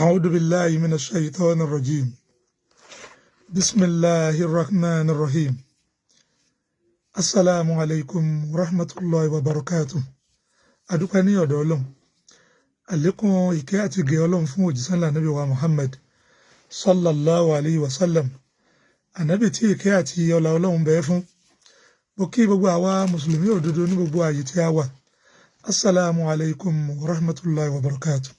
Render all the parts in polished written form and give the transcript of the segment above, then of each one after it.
أعوذ بالله من الشيطان الرجيم. بسم الله الرحمن الرحيم. السلام عليكم ورحمة الله وبركاته. Adúpẹ́ ní ọ̀dọ̀ Ọlọ́run. Àlékún ìkẹ́ àti ìgẹ̀ Ọlọ́run fún òjíṣẹ́ ńlá Ànábì wa Muhammad sallallahu alayhi wa sallam. Ànábì tí ìkẹ́ àti ọlá Ọlọ́run bẹ́ẹ̀ fún. Mo kí gbogbo àwa Mùsùlùmí òdodo ní gbogbo ààyè tí a wà. Assalamu alaikum wa rahmatullahi wa barakatuh.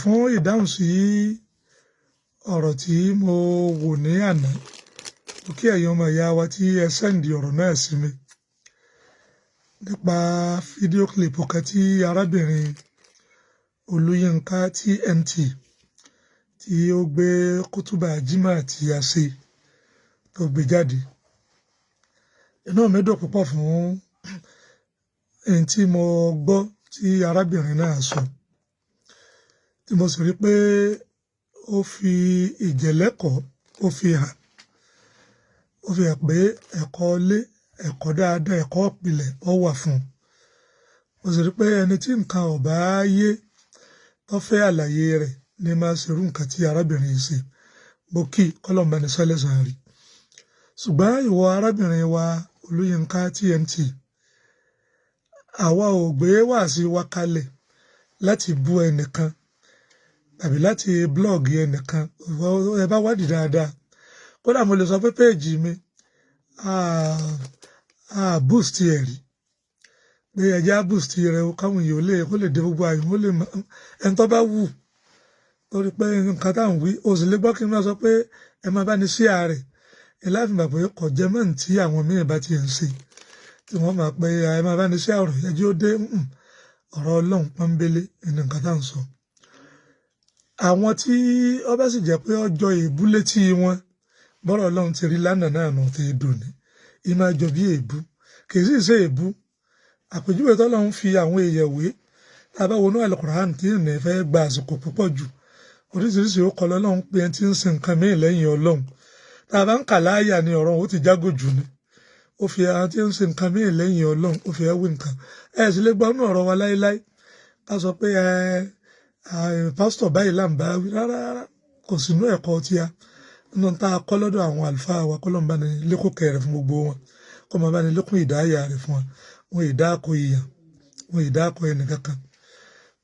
Fún ìdáhùn sí ọ̀rọ̀ tí mo wò ní àná, mo kí ẹ̀yin ọmọ ìyá wa tí ẹ send ọ̀rọ̀ náà sí mi nípa fídíò clip kan tí arábìnrin Olúyínká TNT tí ó gbé kútúbà Jímọ̀ tí a ṣe tó gbé jáde. Inú mi dùn púpọ̀ fún ohun tí mo gbọ́ tí arábìnrin náà sọ, tí mo sì rí pé ó fi ìjẹ́lẹ́kọ̀ọ́ ó fi hàn. Ó fi hàn pé ẹ̀kọ́ ilé, ẹ̀kọ́ dáadáa, ẹ̀kọ́ ìpìlẹ̀ ó wà fún un. Mo sì rí pé ẹni tí nǹkan ò bá yé tó fẹ́ àlàyé rẹ̀ ní máa ṣe irú nǹkan tí arábìnrin yìí ṣe. Mo kí k'Ọlọ́run bá ní san lẹ́san rí. Ṣùgbọ́n ìwọ arábìnrin wa Olúyínká TNT, àwa ò gbé wàásì wa kalẹ̀ láti bú ẹnìkan tàbí láti blog ẹnìkan. Ẹ bá wádìí dáadáa. Kódà mo lè sọ pé péèjì mi, a boost ẹ̀ rí. Pé ẹ jẹ́ á boost rẹ̀ o káwọn èèyàn lè kó lè dé gbogbo ààyè, wọ́n lè mọ̀ ẹni tó bá wù. Torí pé nǹkan tá à ń wí, o sì lè gbọ́ kí n máa sọ pé ẹ máa bá ní share rẹ̀. Ẹ láti mọ̀ pé kò jẹ́ mọ́ tí àwọn míì bá ti ń ṣe. Tí wọ́n máa pe ẹ máa bá ní share ọ̀rọ̀, ẹ jẹ́ ó dé. Ọ̀rọ̀ Ọlọ́run pọ́nńbélé ní nǹkan tá à ń sọ. Àwọn tí ó bá sì jẹ́ pé ọjọ́ èébú létí wọn, bọ́rọ̀ Ọlọ́run ti rí lánàá náà nù tí dòní. Ì máa jọ bí èébú, kì í sì ṣe èébú. Àpèjúwe tọ́lọ́run fi àwọn èèyàn wé. Tá a bá wọnú Al-Qur'an tí ìní fẹ́ gba àsìkò púpọ̀ jù. Oríṣiríṣi ó kọ lọ́lọ́run pé ẹni tí ń sin nǹkan míì lẹ́yìn Ọlọ́run. Tá a bá ń kà láàyà ni ọ̀rọ̀ ó ti jágò jù ni. Ó fi àwọn tí ń sin nǹkan míì lẹ́yìn Ọlọ́run, ó fi ẹ́ wí nǹkan. Ẹ sì lè gbọ́ nínú ọ̀rọ̀ wa láíláí. Ká sọ pé ẹ pásítọ̀ báyìí là ń bá wí. Rárá, rárá, kò sínú ẹ̀kọ́ tí a. Nínú tá a kọ́ lọ́dọ̀ àwọn àlùfáà wa, k'Ọlọ́run bá ní lékún kẹ́ rẹ̀ fún gbogbo wọn. Kó máa bá ní lékún ìdáyà rẹ̀ fún wọn. Wọn ì dáko èèyàn, wọn ì dáko ẹnì kankan.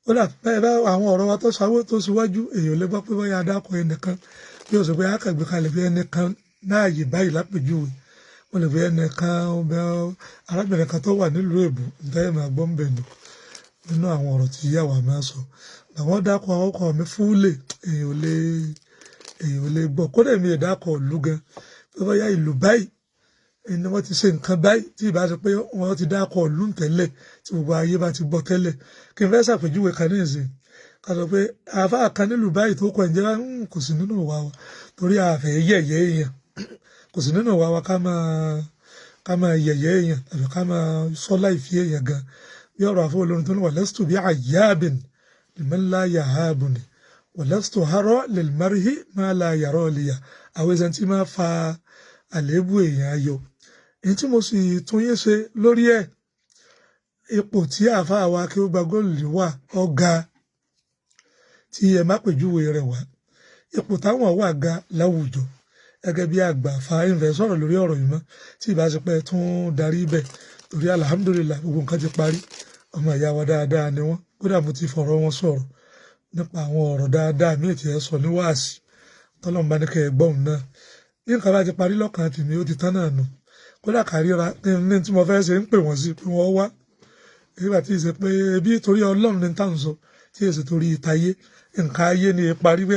Kódà bẹ́ẹ̀ bá àwọn ọ̀rọ̀ wa tó sáwó tó síwájú, èèyàn lè gbọ́ pé bóyá a dáko ẹnìkan. Bí ó sọ pé a kàn gbé kalẹ̀ bí ẹnìkan láàyè báyìí lápèjúwe. Wọ́n lè fi ẹnìkan, arábìnrin kan tó wà nílùú èbó, ǹjẹ́ ẹ máa gbọ́ ń bẹ̀ nù nínú àwọn ọ̀rọ̀ tí ìyá wa máa ń sọ. Àwọn dáko ọkọ mi fúlè, èèyàn ò lè gbọ́. Kódà èmi ò dáko ìlú gan. Pé bóyá ìlú báyìí ni wọ́n ti ṣe nǹkan báyìí tí ìbá ṣe pé wọ́n ti dáko ìlú tẹ́lẹ̀ tí gbogbo ayé bá ti gbọ́ tẹ́lẹ̀. Kí n fẹ́ ṣàpèjúwe kan ní ìsìn. Ká sọ pé àáfàá kan nílùú báyìí tó kọ ǹjẹ́ kò sí nínú ìwà wa torí a fẹ́ yẹ̀yẹ́ èèyàn. Kò sí nínú ìwà wa ká máa yẹ̀yẹ́ èèyàn tàbí ká máa sọ láì fi èèyàn gan. Bí ọ̀rọ̀ àfọ olórin tó ní walastu bi ayyabin liman la yahabuni walastu hara lil marhi ma la yara liya. Àwọn ẹ̀sẹ̀ tí máa fa àléébù èèyàn ayọ̀. Èyí tí mo sì tún yín ṣe lórí ẹ̀, ipò tí àáfàá wa kí ó gba góòlù wà ọ̀gá tí ẹ má pèjúwe rẹ̀ wá. Ipò táwọn wà ga láwùjọ gẹ́gẹ́ bí àgbà àfáà ìfẹ́ sọ̀rọ̀ lórí ọ̀rọ̀ yìí mọ́ tí ìbá ṣe pé tún darí bẹ̀ torí alhamdulillah gbogbo nǹkan ti parí. Ọmọ ìyá wa dáadáa ni wọ́n. Kódà mo ti fọ̀rọ̀ wọn sọ̀rọ̀ nípa àwọn ọ̀rọ̀ dáadáa míì tí ẹ sọ ní wáàsí tọ́lọ́run bá ní kẹ́ ẹ gbọ́n náà. Bí nǹkan bá ti parí lọ́kàn tèmi ó ti tán náà nù. Kódà kàríra ní tí mo fẹ́ ṣe ń pè wọ́n sí pé wọ́n wá. Nígbà tí ì ṣe pé ebi torí Ọlọ́run ní tá à ń sọ tí ì ṣe torí ìtayé. Nǹkan ayé ni ìparí pé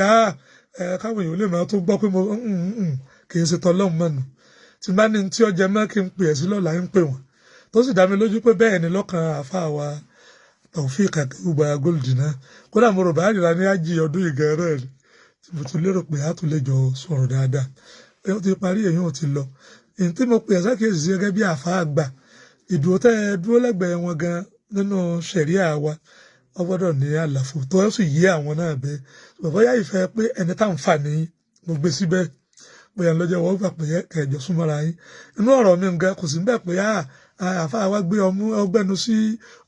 káwọn èèyàn lè máa tó gbọ́ pé mo kì í ṣe tọ́lọ́run mọ́ nù. Tí bá ní tí ọjà mọ́ kí n pè ẹ́ sí lọ́la ń pè wọ́n. Tó sì dá mi lójú pé bẹ́ẹ̀ ni lọ́kàn àáfàá wa Taofeek Akeugba Gold náà. Kódà mo rò bá ríra ní ájì ọdún ìgẹ̀rẹ́ rẹ̀ tí mo tún lérò pé a tún lè jọ sọ̀rọ̀ dáadáa. Ó ti parí èyí ò ti lọ. Èyí tí mo pè ẹ́ sákèésì sí gẹ́gẹ́ bí àáfàá àgbà, ìdúró tẹ́ ẹ dúró lẹ́gbẹ̀ẹ́ wọn gan nínú ṣẹ̀ríà wa, ó gbọ́dọ̀ ní àlàfo tó sì yé àwọn náà bẹ́ẹ̀. Bóyá ìfẹ́ pé ẹni tá ń fà ní mo gbé síbẹ̀ bóyá lọ́jọ́ wọ́n gbà pé kẹjọ súnmọ́ra yín. Inú ọ̀rọ̀ mi nǹkan kò sí bẹ́ẹ̀ pé àáfàá wa gbé ọmú ọgbẹ́nu sí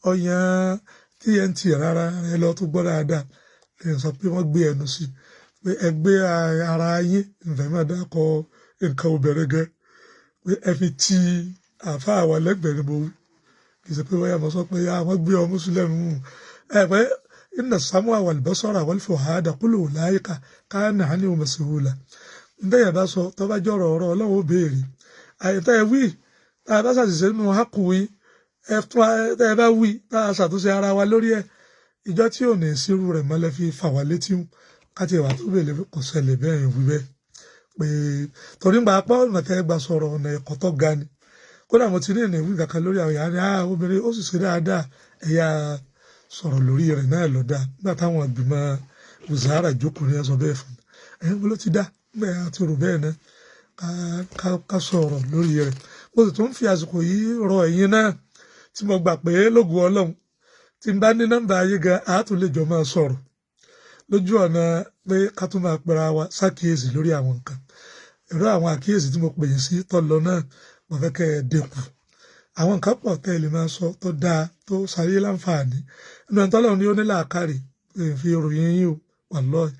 ọyàn TNT rárá. Ẹ lọ tó gbọ́ dáadáa. Lè sọ pé wọ́n gbé ẹnu sí pé ẹ gbé ara yín, ǹfẹ̀ máa dákọ̀ nǹkan obìnrin gan, pé ẹ fi ti àáfàá wa lẹ́gbẹ̀ẹ́ ni mo wí. Kì í ṣe pé wọ́n yà mọ́ sọ pé wọ́n gbé ọmú sílẹ̀ nù ẹ pé inna sam'a wal basara wal fu'ada kullu ulaika kana anhu mas'ula. Ntẹ́yìn bá sọ tó bá jọ̀rọ̀ ọ̀rọ̀, Ọlọ́run ó béèrè. Àyètá ẹ wí tá a bá ṣàṣìṣe nínú hákùwí ẹ tún tẹ́ ẹ bá wí tá a ṣàtúnṣe ara wa lórí ẹ̀, ìjọ tí ò ní sírú rẹ̀ mọ́lẹ́ fi fà wá létí káti ìwà tó bèèrè kò ṣẹlẹ̀ bẹ́ẹ̀ wí bẹ́ẹ̀ pé torí gba apá ọ̀nà tẹ́ gbà sọ̀rọ̀, ọ̀nà ẹ̀kọ́ tó ga ni. Kódà mo ti ní ìrìn ìwé kankan lórí àwọn ìyá ni obìnrin ó sì ṣe dáadáa, ẹ̀yà sọ̀rọ̀ lórí rẹ̀ náà lọ́dà. Nígbà táwọn ìgbìmọ̀ wùsàárà jókòó ní ẹ sọ bẹ́ẹ̀ fún mi, ẹ̀yìn ló ti dá bẹ́ẹ̀ àti rò bẹ́ẹ̀ náà ká sọ̀rọ̀ lórí rẹ̀. Mo sì tún fi àsìkò yìí rọ ẹ̀yin náà tí mo gbà pé lógun Ọlọ́run, tí n bá ní nọ́mbà ayé gan, a tún lè jọ máa sọ̀rọ̀ lójú ọ̀nà pé ká tún máa pera wa ṣàkíyèsí lórí àwọn nǹkan ẹ̀rọ, àwọn àkíyèsí tí mo pè yín sí tọ́lọ náà. Mo fẹ́ kẹ́ ẹ dínkù. Àwọn nǹkan pọ̀ tẹ́ ẹ lè máa sọ tó dáa, tó ṣayé láǹfààní nínú ẹni tọ́lọ́run ní ó ní làákàrè fi ròyìn yín o. Wallahi,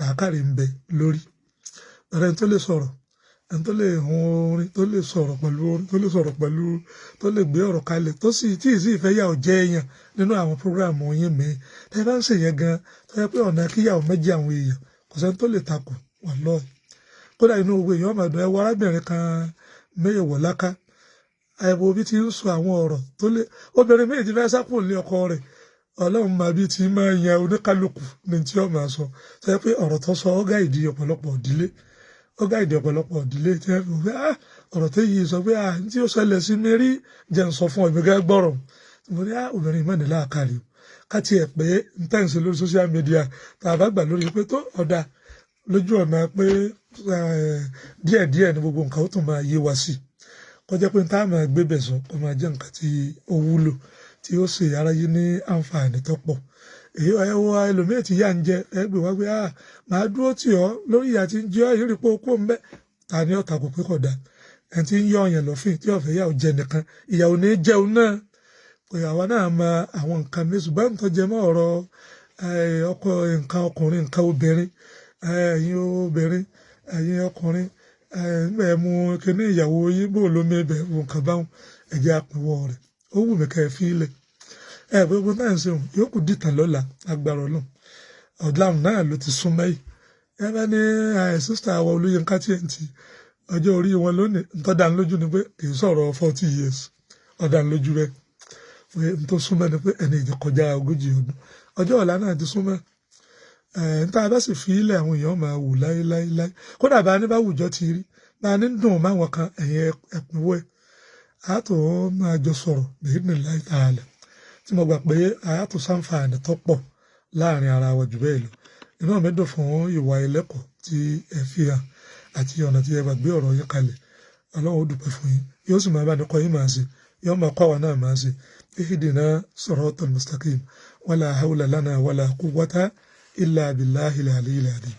làákàrè ń bẹ lórí ẹni tó lè sọ̀rọ̀, ẹni tó lè hun orin, tó lè sọ̀rọ̀ pẹ̀lú orin, tó lè sọ̀rọ̀ pẹ̀lú, tó lè gbé ọ̀rọ̀ kalẹ̀, tó sì tí ì sì fẹ́ yà ọ́ jẹ́ èèyàn nínú àwọn program yín mi. Tẹ́ bá ń ṣe yẹn gan, tó yẹ pé ọ̀nà kíyàwó méjì àwọn èèyàn, kò sẹ́ni tó lè takò. Wallahi, kódà inú gbogbo èèyàn máa dùn. Ẹ wo arábìnrin kan Mẹ́yẹ̀wọ̀ láká, ẹ wo bí ti ń sọ àwọn ọ̀rọ̀ tó lé obìnrin méjì ti fẹ́ sákò ní ọkọ rẹ̀. Ọlọ́run máa bí ti máa yan oníkálukú ní tí ó máa sọ, tó yẹ pé ọ̀rọ̀ tó sọ ọ́gá ìdí ọ̀pọ̀lọpọ̀ ìdílé, ọ̀gá ìdí ọ̀pọ̀lọpọ̀ ìdílé tí wọ́n fi pé ọ̀rọ̀ tó yìí sọ pé tí ó ṣẹlẹ̀ sí mi rí, jẹ́ ń sọ fún ọ̀gbìn gẹ́gẹ́ gbọ́rọ̀. Mo ní obìnrin mọ̀ ní láàkàrí o. Ká tiẹ̀ pé n tẹ́ ń ṣe lórí social media, tá a bá gbà lórí pé tó ọ̀dà lójú ọ̀nà pé díẹ̀díẹ̀ ni gbogbo nǹkan ó tún máa yé wa sí, kó jẹ́ pé n tá a máa gbé bẹ̀ sọ kó máa jẹ́ nǹkan tí ó wúlò, tí ó ṣe aráyé ní àǹfààní tó pọ̀. Èyí ẹ wo ẹlòmíì tí yà ń jẹ, ẹ gbé wá pé màá dúró tì ọ́ lórí ìyà tí ń jẹ ọ́, yìí rí pé ó kó ń bẹ́. Ta ni ọ̀tà kò pé kódà ẹni tí ń yọ ọ̀yàn lọ́fìn tí ọ̀fẹ́ yà ó jẹ nìkan, ìyà ò ní jẹun náà. Pé àwa náà mọ àwọn nǹkan mi, ṣùgbọ́n nǹkan jẹ mọ́ ọ̀rọ̀ ọkọ, nǹkan ọkùnrin, nǹkan obìnrin, ẹ̀yin obìnrin, ẹ̀yin ọkùnrin, nígbà ẹ mú kíní ìyàwó yín bò lómi ibẹ̀, nǹkan báwọn ẹ̀jẹ̀ àpòwọ̀ rẹ̀ ó wù mí kẹ́ ẹ fi ilẹ̀ ẹ. Gbogbo náà ń ṣeun yóò kù dìtàn lọ́la, agbára Ọlọ́run. Ọ̀dàm náà ló ti sún mẹ́yì. Ẹ bá ní sister àwọn Olóyinka TNT, ọjọ́ orí wọn lónìí, ntọ́dánilójú ni pé kì í sọ̀rọ̀ 40 years. Ọ̀dánilójú rẹ̀ pé n tó súnmọ́ ni pé ẹni ìdí kọjá 40 ọdún. Ọjọ́ ọ̀la náà ti súnmọ́ ẹ̀. Níta bá sì fi ilẹ̀, àwọn èèyàn máa wò láéláéláé. Kódà bá ní bá wùjọ ti rí bá ní dùn máwọn kan, ẹ̀yìn ẹ̀pìnwó ẹ̀ àátò máa jọ sọ̀rọ̀ bẹ́ẹ̀ ní láì tààlà, tí mo gbà pé àátò sáǹfààní tó pọ̀ láàrin ara wa jù bẹ́ẹ̀ lọ. Inú mi dùn fún ìwà ẹlẹ́kọ̀ọ́ tí ẹ fi hàn àti ọ̀nà tí ẹ gbà gbé ọ̀rọ̀ yín kalẹ̀. Ọlọ́run ó dúpẹ́ fún yín, yóò sì máa bá ní kọ́ yín máa ṣe, yóò máa kọ́ àwa náà máa ṣe. Ihdina siratal mustaqim, wala hawla lana wala quwwata illa billahil aliyyil azim.